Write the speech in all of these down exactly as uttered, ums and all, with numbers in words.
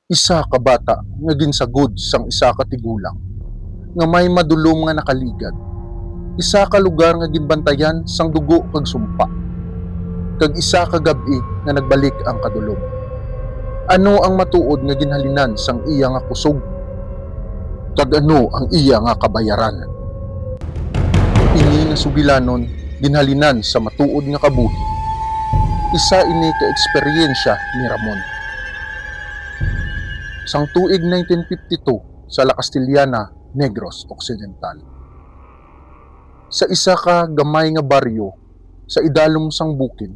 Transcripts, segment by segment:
Isa ka bata nga ginsagod sang isa ka tigulang nga may madulom nga nakaligad, isa ka lugar nga ginbantayan sang dugo kag sumpa, kag isa ka gab-i nga nagbalik ang kadulom. Ano ang matuod nga ginhalinan sang iya nga kusog? Kag ano ang iya nga kabayaran? Ini nga sugilanon ginhalinan sa matuod nga kabuhi. Isa ini ka eksperyensya ni Ramon. Sang tuig nineteen fifty-two sa La Castellana, Negros Occidental. Sa isa ka gamay nga baryo sa idalom sang bukid,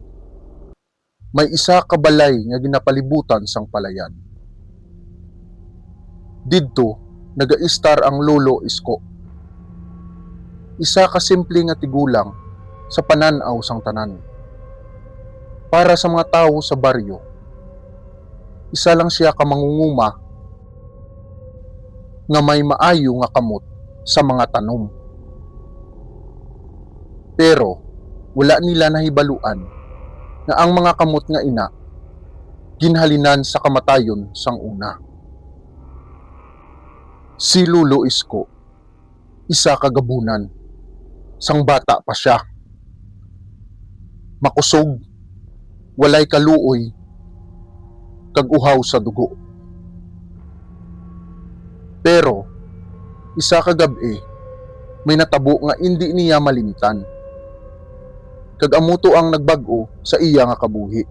may isa ka balay nga ginapalibutan sang palayan. Didto nagaistar ang Lolo Isko, isa ka simple nga tigulang sa panan-aw sang tanan. Para sa mga tawo sa baryo, isa lang sia ka mangunguma nga may maayo nga kamot sa mga tanom. Pero wala nila nahibaluan nga ang mga kamot nga ina ginhalinan sa kamatayon sang una. Si Lolo Isko, isa ka gabunan sang bata pa sia. Makusog, walay kaluoy, kag uhaw sa dugo. Pero isa ka gab-i, may natabo nga indi niya malimtan, kag amo to ang nagbag-o sa iya nga kabuhi.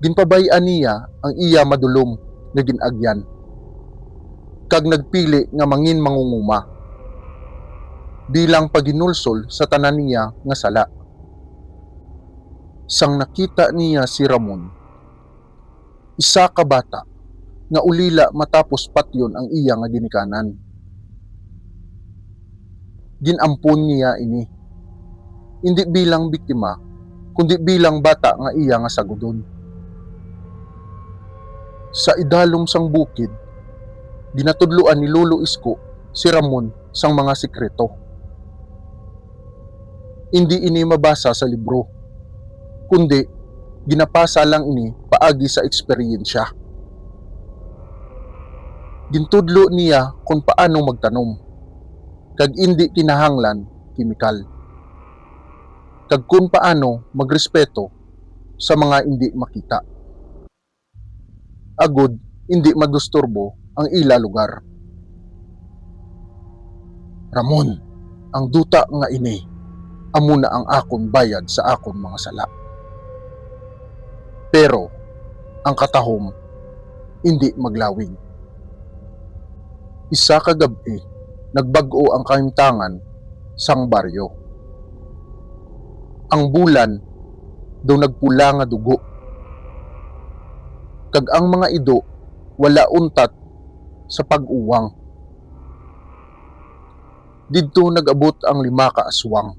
Ginpabay-an niya ang iya madulom nga gin-agyan, kag nagpili nga mangin-mangunguma bilang paghinulsol sa tanan niya nga sala. Sang nakita niya si Ramon, isa ka bata nga ulila matapos patyon ang iya nga ginikanan, gin-ampon niya ini, indi bilang biktima, kundi bilang bata nga iya nga sagudon. Sa idalom sang bukid, ginatudloan ni Lolo Isko si Ramon sang mga sikreto. Indi ini mabasa sa libro, kundi ginapasa lang ini paagi sa eksperyensya. Gintudlo niya kon paano magtanom, kag indi kinahanglan kemikal, kag kon paano magrespeto sa mga indi makita, agod indi madusturbo ang ila lugar. "Ramon, ang duta nga ini amo na ang akon bayad sa akon mga sala. Pero ang katahom indi maglawig." Isa ka gab-i, nagbag-o ang kahimtangan sang baryo. Ang bulan daw nagpula nga dugo, kag ang mga ido wala untat sa pag-uwang. Didto nag-abot ang lima ka aswang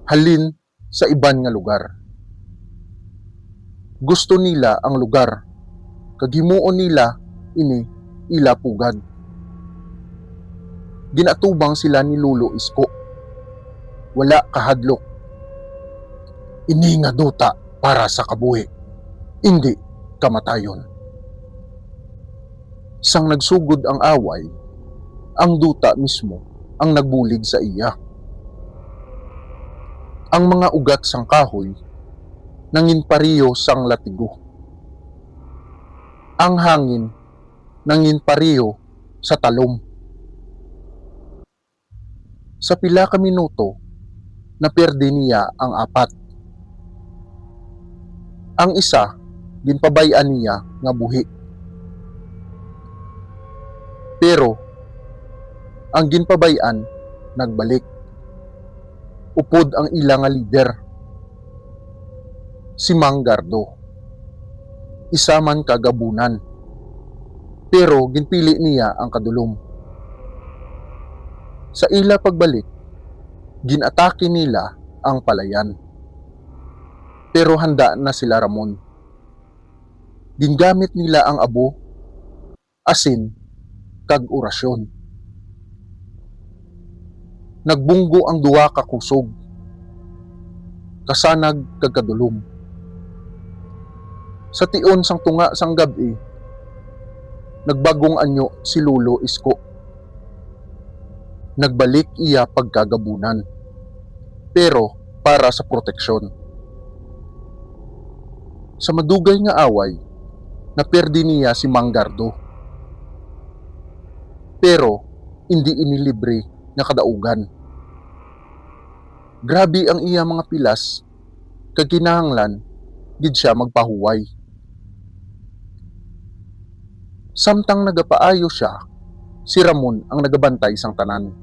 halin sa iban nga lugar. Gusto nila ang lugar, kag himuon nila ini ila pugad. Gin-atubang sila ni Lolo Isko. Wala kahadlok. Ini nga duta para sa kabuhi, indi kamatayon. Sang nagsugod ang away, ang duta mismo ang nagbulig sa iya. Ang mga ugat sang kahoy nangin pareho sang latigo. Ang hangin nangin pareho sa talom. Sa pila ka minuto, napiyerde niya ang apat. Ang isa, ginpabay-an niya nga buhi. Pero ang ginpabay-an nagbalik, upod ang ila nga lider, si Mang Gardo, isa man ka gabunan, pero ginpili niya ang kadulom. Sa ila pagbalik, gin-atake nila ang palayan. Pero handa na sila Ramon. Gingamit nila ang abo, asin, kag orasyon. Nagbunggo ang duha ka kusog, kasanag kag kadulom. Sa tion sang tunga sang gab-i, nagbagong anyo si Lolo Isko. Nagbalik iya pagkagabunan, pero para sa proteksyon. Sa madugay nga away, naperde niya si Mang Gardo. Pero indi ini libre nga kadaugan. Grabe ang iya mga pilas, kag kinahanglan gid sia magpahuway. Samtang nagapaayo sia, si Ramon ang nagabantay sang tanan.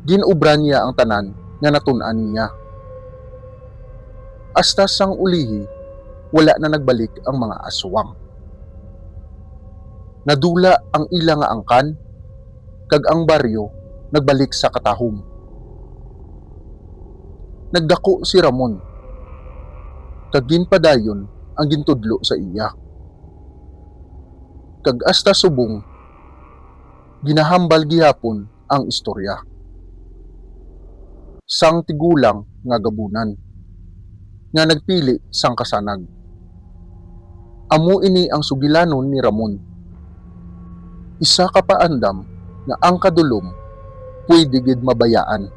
Gin-obra niya ang tanan nga natun-an niya. Hasta sang ulihi, wala na nagbalik ang mga aswang. Nadula ang ila nga angkan, kag ang baryo nagbalik sa katahom. Nagdako si Ramon, kag ginpadayon ang gintudlo sa iya. Kag hasta subong, ginahambal gihapon ang istorya sang tigulang nga gabunan nga nagpili sang kasanag. Amo ini ang sugilanon ni Ramon, isa ka paandam nga ang kadulom pwede gid mabayaan.